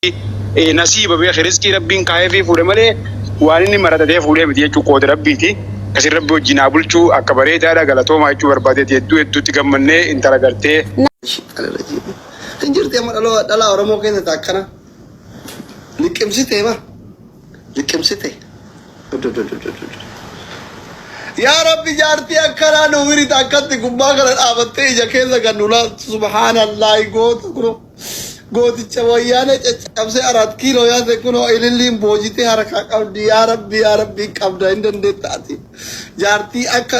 Nasiiba beeki, rizqii Rabbiin kaayefii fuudhe malee waan inni maratatee fuudhee miti jechuun qooda Rabbiiti. Akkasiin Rabbi wajjin haa bulchuu, akka bareedaadha, galatoomaa jechuu barbaadeeti. Hedduu hedduutti gammannee intala gartee. Hin jirti amma dhaloo dhalaa Oromoo keessa ta akkana. Liqimsitee bar. Liqimsitee. Yaa Rabbi, jaartii akkanaa nu wirita, akkatti gubbaa kana dhaabattee ija keessa kan nu laaltu. Subhaanallahi, goota kunoo. Gooticha Wayyaanee caccabsee Araat Kiiloo yaase kunoo Ililliin boojitee harkaa qabdi. Yaa Rabbi, yaa Rabbi, qabda hin dandeetta ati. Jaartii akka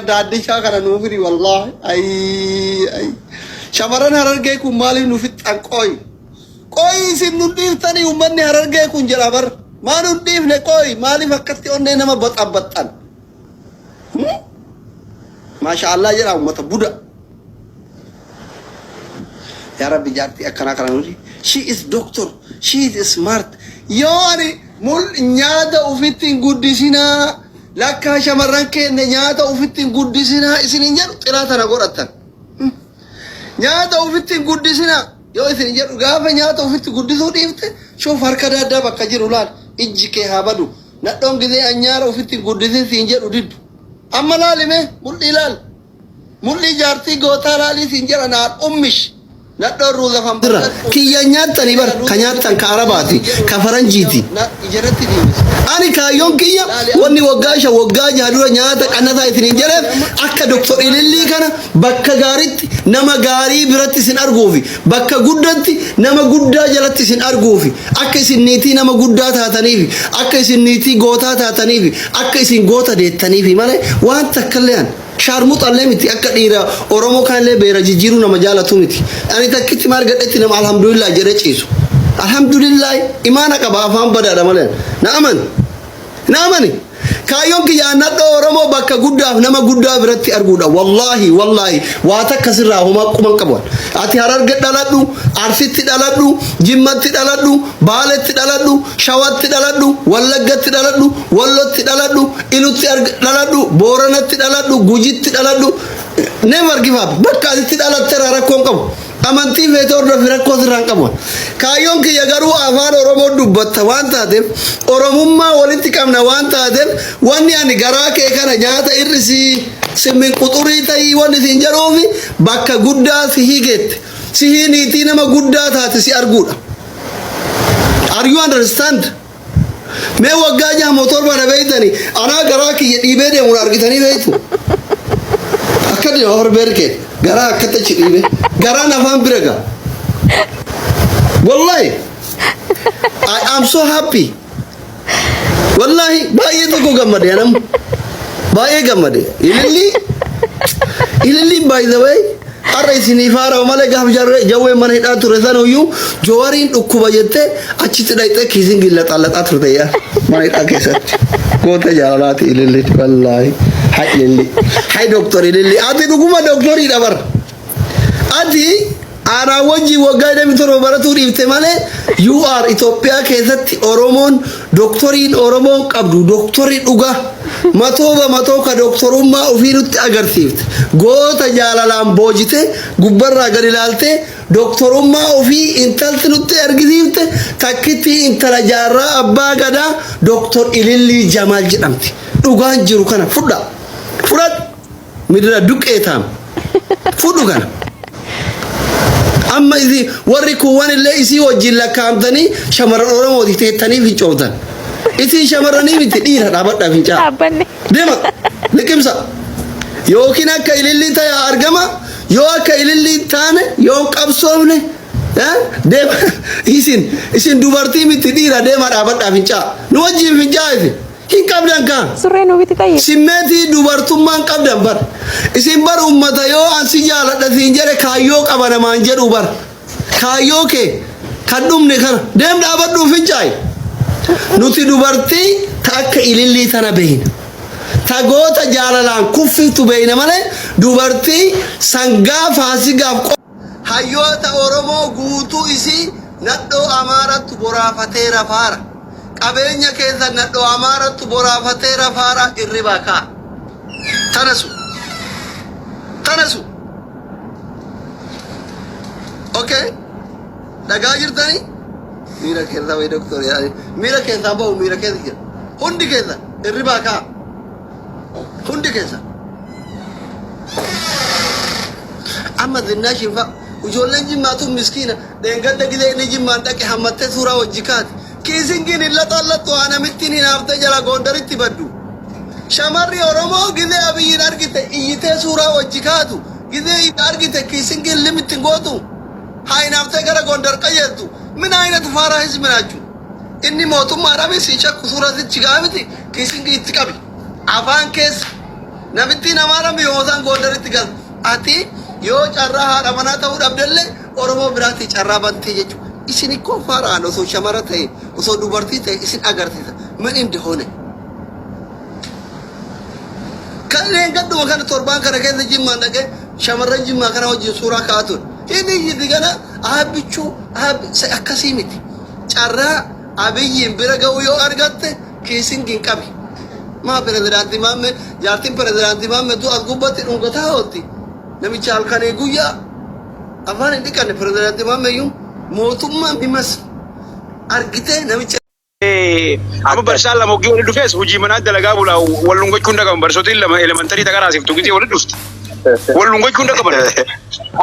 daaddishaa kana nuu fidi wallaahi. Ayii ayii. Shamarran Harargee kun maaliif nu fixxan qooyi? Qooyi isin nun dhiiftanii, uummanni Harargee kun jedha bar. Maa nun dhiifne qooyi? Maaliif akkatti onnee nama baxabbaxxan? Maasha Allah jedha uummata buda. Yaa Rabbi, jaartii akkanaa kana nuti. She is doctor. She is smart. Yoo ani mul nyaata ufitti hin guddisinaa. Lakkaa shamarran keenya nyaata ufitti hin guddisinaa isin hin jedhu, xilaa tana godhattan. Nyaata ufitti hin guddisinaa. Yoo isin hin jedhu, gaafa nyaata ufitti guddisuu dhiifte, shuuf harka daaddaa bakka jiru laal, ijji kee haa badu. Nadhoon gizee anyaara ufitti hin guddisin siin jedhu diddu. Amma laalime mul'ii laal. Mul'ii jaartii gootaa laalii siin jedha naan ummish. Nadhoon ruuza fan Irra kiyya nyaattanii bar, ka nyaattan ka Arabaati, ka faranjiiti. Ijarratti deebise. Ani kaayyoon kiyya wanni waggaa 5, waggaa 6 dura nyaata qannasaa isiniin jedheef, akka Doktor Ilillii kana bakka gaaritti nama gaarii biratti isin arguufi, bakka guddatti nama guddaa jalatti isin arguufi, akka isin niitii nama guddaa taataniifi, akka isin niitii gootaa taataniifi, akka isin goota deettaniifi malee waan takkallee an shaarmuxallee miti. Akka dhiira Oromoo kanallee beera jijjiiruu nama jaalatu miti. Ani takkitti maal gadhetti nama alhamdulillah jedhee ciisu. Alhamdulillah, imaana qaba, afaan badaadha malee. Na amani. Na amani. Kaayyoon kiyya nadhoo Oromoo bakka guddaaf nama guddaa biratti arguudha. Wallaahi, wallaahi, waa takka sirraa homaa quban qabu. Ati Hararge dhaladhu, Arsitti dhaladhu, Jimmatti dhaladhu, Baaletti dhaladhu, Shawatti dhaladhu, Wallaggatti dhaladhu, Wallotti dhaladhu, Ilutti dhaladhu, Booranatti dhaladhu, Gujitti dhaladhu. Never give up. Bakka atitti dhalatterraa rakkoon qabu. Amantii feete hordofi, rakkoo sirraa hin qabu. Kaayyoon kiyya garuu afaan Oromoo dubbatta waan taateef, Oromummaa walitti qabna waan taateef, wanni ani garaa kee kana nyaata irrisii simmin quxurii ta'ii wanni siin jedhuufi bakka guddaa sihii geette. Sihii niitii nama guddaa taate si arguudha. Are you understand? Mee waggaa 6 moo 7 na beeytani, anaa garaa kiyya dhiibee deemu na argitanii beeytu? Akka deema afar beerkee garaa akkatti achi dhiibee garaan afaan bira gaa. Wallahi, I am so happy. Wallahi, baay'ee tokko gammade anam. Baay'ee gammade. Ililli, Ililliin, by the way, har'a isiniif haarawa malee gaaf jarree jawwee mana hidhaa ture sanuyyuu Jawariin dhukkuba jettee achitti dhaqxee kiisiin gillaxallaxaa turte yaa mana hidhaa keessatti. Goota jaalalaati Ililli, wallaahi. Hay Ililli. Hay Doktor Ililli. Ati dhuguma doktoriidha bar. Ati aanaa wajjin waggaa 27 baratuu dhiifte malee you are Itoophiyaa keessatti Oromoon doktoriin Oromoon qabdu doktorii dhugaa matooba matoo ka doktorummaa ofii nutti agarsiifte, goota jaalalaan boojite, gubbarraa gad ilaaltee doktorummaa ofii intalti nutti argisiifte takkitti intala Jaarraa Abbaa Gadaa Doktor Ilillii Jamaal jedhamti. Dhugaan jiru kana fudha, fudhadhu, midira duqqeetaam fudhu kana. Amma isi warri kuuwwan illee isii wajjin lakkaa'amtanii shamarran Oromooti teettanii fincooftan. Isin shamarranii miti, dhiira, dhaabadhaa fincaa. Dhaabbanne. Deema liqimsa. Yookiin akka Ilillii ta'e argama, yoo akka Ilillii hin taane, yoo hin qabsoofne, deema, isin dubartii miti, dhiira, deema dhaabadhaa fincaa. Nu wajjin fincaa isin hin qabdan kaa. Surree nuu biti tayyib. Simmeetii dubartummaan qabdan bar. Isin bar ummata yoo an si jaaladha siin jedhe kaayyoo qaba namaan jedhu bar. Kaayyoo kee kan dhumne kana deem dhaabadhuu fincaayi. Nuti dubartii ta akka Ilillii tana beeyna. Ta goota jaalalaan kuffiftu beeyna malee dubartii sangaa faasigaaf. Hayyoota Oromoo guutuu isii nadhoo Amaarattu boraafatee rafaara. Qabeenya keessan nadhoo Amaarattu boraafatee rafaara, irribaa ka'a. Tanasu. Tanasu. Okay. Dhagaa jirtanii? Miira keessaa bahi doktor yaani. Miira keessaa bahu miira keessa jira. Hundi keessa hirribaa ka'a. Hundi keessa. Amma Zinnaashiin fa'a ijoolleen Jimmaa tun miskiina dheengadda gizee inni Jimmaan dhaqe hammattee suuraa wajji kaati. Kiisingiin hin laxallattu haa namittiin hinaaftee jala Gondaritti baddu. Shamarri Oromoo gizee Abiyyiin argite iyyitee suuraa wajji kaatu gizee argite kiisingiin limitti hin gootu. Haa hinaaftee gara Gondar qajeeltu. Min aynatu faaraa hizbi naachu. Inni mootummaadhaan si shakku suuraa sichi ga'a miti kiisingii itti qabi. Afaan keessa namittiin Amaaraan yoo isaan Gondaritti galtu. Ati yoo carraa haadha manaa ta'uu dhabdellee Oromoo biraatti carraa bantee jechuudha. Isin ikkoo faaraan osoo shamara ta'e osoo dubartii ta'e isin agarsiisa. Min indihone. Kanneen gadduma kana torbaan kana keessa Jimmaan dhaqee shamarran Jimmaa kana wajjin suuraa ka'aa ture. Inni iyyiti kana aabbichuu akkasii miti. Carraa Abiyyiin bira ga'uu yoo argatte kiisingiin qabi. Maa pirezidaantii Maammee jaartiin pirezidaantii Maammee tu as gubbatti dhungataa oolti. Namicha halkanii guyyaa afaan hin dhiqanne pirezidaantii Maammee iyyuu mootummaa mimas argitee namicha. Amma barsaan lama hoggii walitti dhufees hojii manaa dalagaa bula wal dhungachuun dhaqaban barsootni lama elementarii takka raasiftu gisee walitti dhufti. Wal dhungachuun dhaqaban.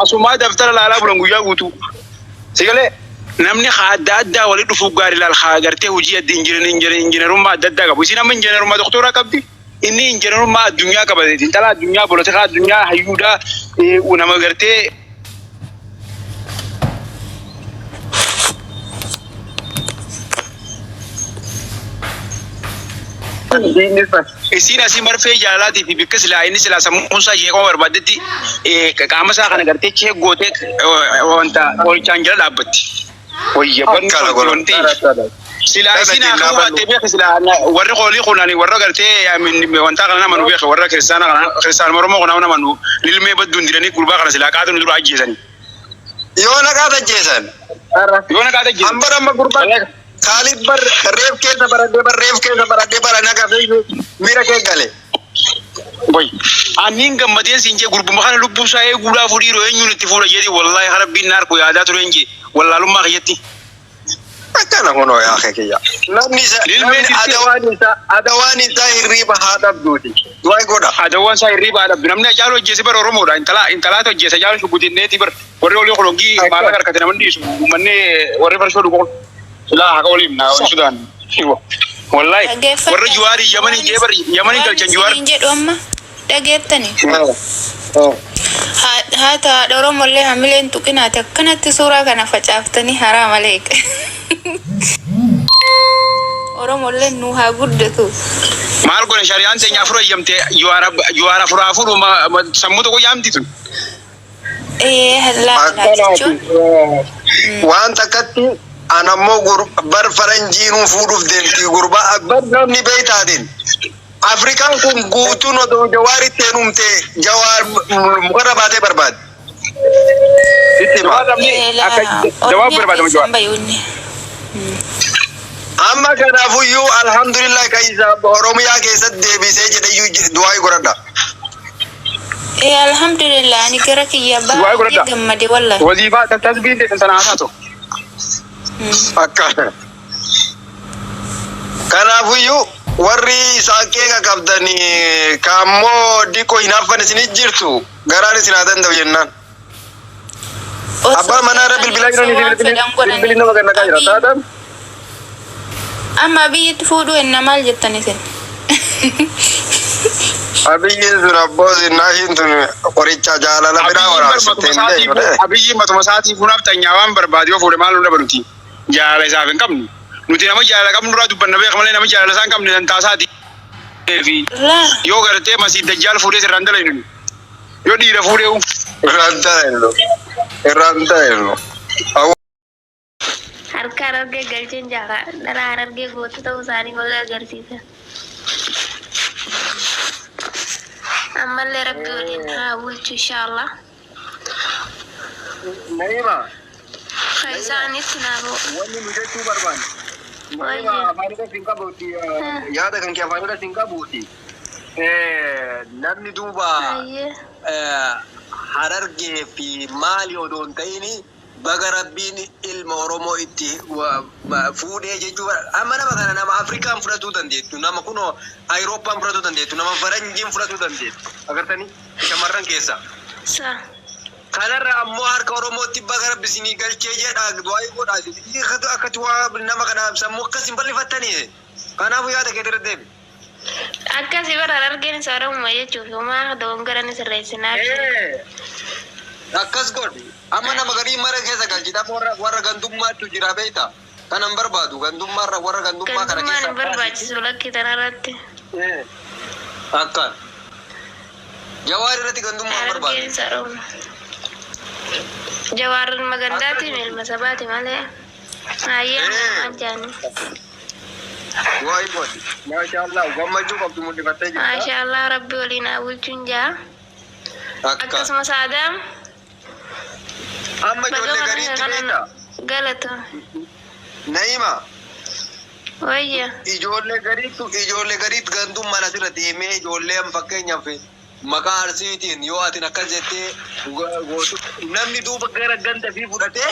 Asumaa daftara laalaa bulan guyyaa guutuu. Sigalee namni haa adda addaa walitti dhufuuf gaarii laal haa gartee hojii adda injiinarummaa adda addaa qabu. Isin amma injiinarummaa doktoraa qabdi. Inni injiinarummaa addunyaa qaba. Intala addunyaa polotikaa addunyaa hayyuudhaa nama gartee Isiin asii marfee jaalalaatii fi bikka silaa inni silaa sammuun isaa jeeqama barbaaddetti qaama isaa kana gartee chee gootee wanta qorichaan jala dhaabbatti. Wayya banni Akkana godha. wanti silaa Kana isiin haa jennaa ka'uu baattee bal'oo. beeka silaa warri qoolii kun ani warra gartee wanta kana nama nu beeka warra kiristaana kana kiristaana Oromoo kana nama nu lilmee badduun didanii gurbaa kana silaa qaatu nu dura ajjeesanii. Yoo naqaa tajjeesan. Yoo naqaa tajjeesan. Hambar amma gurbaa Kaalid bar reef keessa baradhee bar reef keessa baradhee bara naga feeyu miira kee gale. Boy, aniin gammadeen siin jee gurbuma kana lubbuu isaa eeguudhaaf dhiiroo eenyuun itti fuudha jedhi wallaahi rabbiin na harku yaadaa tureen jee wallaalummaa kiyyatti. Akkana kunoo yaa kiyya. Namni isa Lilmee namni sitti adawaan isaa hirriiba haa dhabduuti. Du'aa godha. Adawaan isaa hirriiba haa dhabdu. Namni Hacaaluu ajjeese bara Oromoodha. Intala intalaatu ajjeese Hacaaluu Shuggutinneeti bara. Warri olii kolongii maallaqa harkate namni dhiisu. Uummanni warri farshoo dhugu kun. Silaa haqa waliin naa wal sudaan. Wallaahi warra Dhageeffadha. Juwaarii Yamanii Waan jee bar Yamanii waan galchan Juwaar. isiniin jedhu amma dhageettani. Haa haadha Oromollee hamileen tuqinaati akkanatti suuraa kana facaaftanii haraa malee. Oromolleen nu haa guddatu. Maal godhe shari'aan teenya afur eeyyamte Juwaar afur afur sammuu tokko yaamti tun. Ee laa Akkanaati. jechuun. Waan takkatti anammoo bar faranjiinuu fuudhuuf deemti gurbaa bar namni beeytaatiin. Afrikaan kun guutuun odoo Jawaaritti heerumte Jawaar mukarra baatee barbaade. Sitti hima. Jawaar namni Ee laa akka jawaab Oromiyaa barbaadama keessan Jawaar. bayuunni. Amma kanaafuyyuu alhamdulillah kan isa Oromiyaa keessatti deebisee jedheyyuu du'aa godhadha. Ee alhamdulillah ani gara kiyya Du'aa baay'ee godhadha. gammade wallahi. Waziifaa tasbiin teessan sana haa taatu. Akka. Kanaafuyyuu warri isaan qeeqa qabdanii kaammoo diqoo hin hafan isinit jirtu garaan isin haa danda'u jennaan. Osoo Abbaan manaa irra bilbilaa osoo jiranii waan bilbilli fedhan godhanii bilbilli nama kan naqaa jira. Abiy Taatan amma Abiyyitti fuudhuu enna maal jettan isin? Abiyyiin sun abboo zinnaashiin tun qoricha jaalala biraa Abiyyiin waraabsitte matuma hin isaatii beeknu. Abiyyiin matuma isaatii funaaf xanyaa waan barbaade yoo fuudhe maal nu dhaba nuti jaalala isaaf hin qabnu. Nuti nama jaalala qabnu irraa dubbanna beeka malee nama jaalala isaa hin qabne dantaa isaati. Fi Laa yoo gartee masii dajjaal fuudhee sirraan dalaynu yoo dhiira fuudhee Irraan ta'ellu. Irraan ta'ellu. Harka Harargee galcheen jaara. Dhala Harargee goota ta'uu isaanii wal agarsiisa. Ammallee Rabbi waliin haa bulchu inshaallah. Naima, Ka isaanitti naa ba'u. wanni nu jechuu barbaanne. Naima Wayye. afaan irra siin qabuuti. Yaada kan kee afaan irra siin qabuuti. Namni duuba Ayyee. Harargee fi maali odoo hin ta'in Baga Rabbiin ilma Oromoo itti fuudhee jechuu amma nama kana nama Afrikaan fudhatuu dandeettu, nama kunoo Ayirooppaan fudhatuu dandeettu, nama Faranjiin fudhatuu dandeettu. Agartanii shamarran keessa. Sa. Kanarra ammoo harka Oromootti baga Rabbi isinii galchee jedha, du'aa godhaa. Akkati waa nama kana sammuu akkas hin bal'ifattanii. Kanaafuu yaada kee irra deebi. Akkasii bara Harargeen isa Oromuma jechuuf homaa dogongora ni sirreessinaaf. Akkas godhi. Amma nama garii mara keessa galchita, warra gandummaatu jira beekta. Kanan barbaadu gandummaarra warra gandummaa kana Gandummaan keessa. hin barbaachisu lakki tanarratti. Akka. Jawaar irratti gandummaa hin barbaadu. Harargeen isa Oromuma. Jawaar ilma gandaati ilma sabaati malee. Hayyee maal jaani. Waa'ee godhi. Maashaallah, gammachuu qabdu mul'ifattee jirta. Maashaallah, Rabbi waliin haa bulchuun jaa. Akka. Akkasumas Aadaam. Amma ijoollee gariitti beekta. Galata. Naima. Wayya. Ijoollee gariitti gandummaan asirra deemee ijoollee amma fakkeenyaaf maqaa Arsiitiin yoo atin akkas jettee gootu namni duuba gara ganda fi fudhatee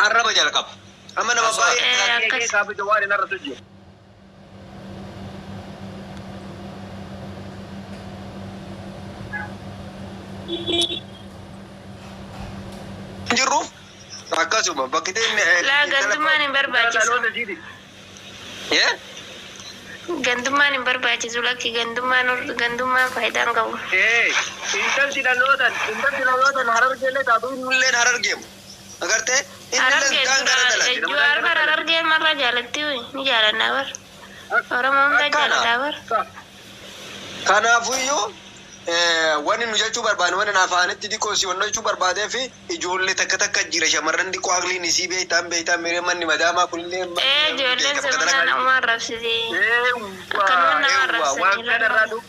arraba jalqaba. Amma nama baay'ee Akkas. keessaa fi waan hin arratu jiru. Jirruuf akkasuma bakki ta'e. Laa, gandummaan hin barbaachisu. Gandummaan hin barbaachisu lakki, gandummaan faayidaa hin qabu. Intalti dhalootan Harargeellee taatu innilleen Harargeemu. Agartee? Harargee Innilleen kaan gara dalage. Jawaar bara Harargee marra jaalatti ni jaalannaa bar. Oromoo hunda jaalataa bar. Kanaafuyyuu wanni nu jechuu barbaanne, wanni afaanitti dhiqoo si wanna jechuu barbaadee fi ijoollee takka takka jira, shamarran dhiqoo aqliin isii beektan miree manni madaamaa kunillee. Ee, ijoolleen sabanaa nama arrabsite. Akkanuma nama Waan kanarraa arrabsanii.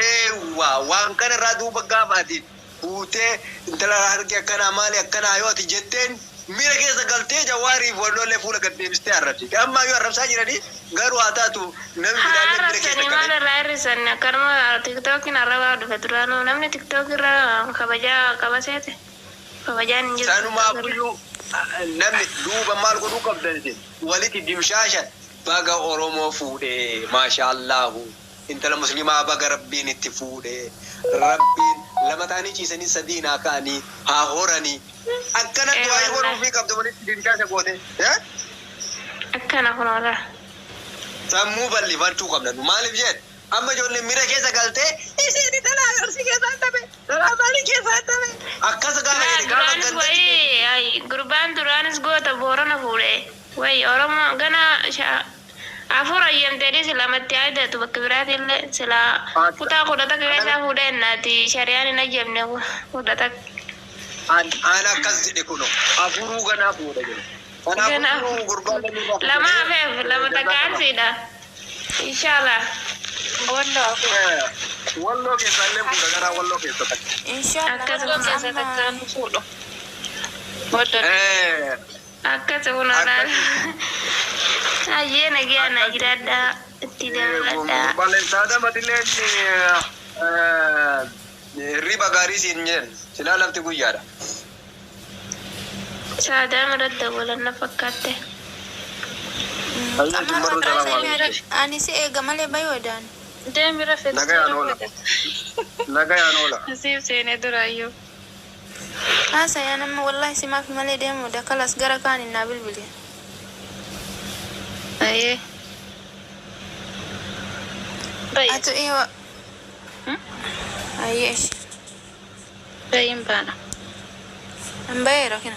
Eewwa, waan kanarraa duuba gaafa ati fuutee intala harki akkanaa maali akkanaa yoo ati jetteen miira keessa galtee Jawaariif walloollee fuula gad deebistee arrabsite. Amma yoo arrabsaa jiranii garuu haa taatu namni Haa biraallee miira keessa arrabsanii maal galee. irraa hir'isan? Akkanuma TikTokiin arrabaa dhufe duraanuu namni TikTok irraa kabajaa qaba seete. Kabajaan hin jiru. Sanumaafuyyuu namni duuba maal godhuu qabdan isin walitti dimshaashan baga Oromoo fuudhee, maashaallahu, intala muslimaa baga Rabbiin itti fuudhee, Rabbiin lama ta'anii ciisanii sadiin haa ka'anii haa horanii akkanatti Ee, waa'ee wallahi. godhuufii qabdu walitti dimshaasha goote. Akkana kunoodha. Sammuu bal'ifachuu qabna nu. Maaliif jedhe, amma ijoolleen miira keessa galtee isheen dhalaa Arsii keessaa hin tabe, dhalaa maalii keessaa hin tabe, akkas gaafa jedhe gaafa Duraanis ganda wayii ay gurbaan duraanis goota Boorana fuudhe. Wayi Oromoo gana afur ayyamteedhi sila matti aydatu bakka biraatillee sila kutaa 11 keessaa fuudhee naati shari'aan hin ayyamne 11. An akkas jedhe, kuno afuruu ganaa fuudha jedhe. Ganaa. Kanaafuu gurbaan namni irraa Lama fuudhee hafeef lama takka Arsiidha. Inshallah. Walloo. Walloo keessaa illee fuudha, ganaa Walloo keessa takka. Inshallah. Akkasuma. Walloo keessa takkaan fuudhu. Walloo. Akkas kunoodhaan. Ayyee, nagaa na jiraadhaa itti dabaladhaa. Gurbaan saada matillee hirriba gaarii siin jedhan, silaa lafti guyyaadha. Saadaa irratti dabalan na fakkaatte. Ani si eega malee bayoodaan. Deemi rafetu. Nagayaan oola. Nagayaan oola. Siif seenee duraayyuu. Haasaya nama wallahi simaaf malee deemuudha kalas gara kaan innaa bilbile. Ayyee. Bayi. Atu iyo. Ayyee. Bayin baana. An bayeera kina.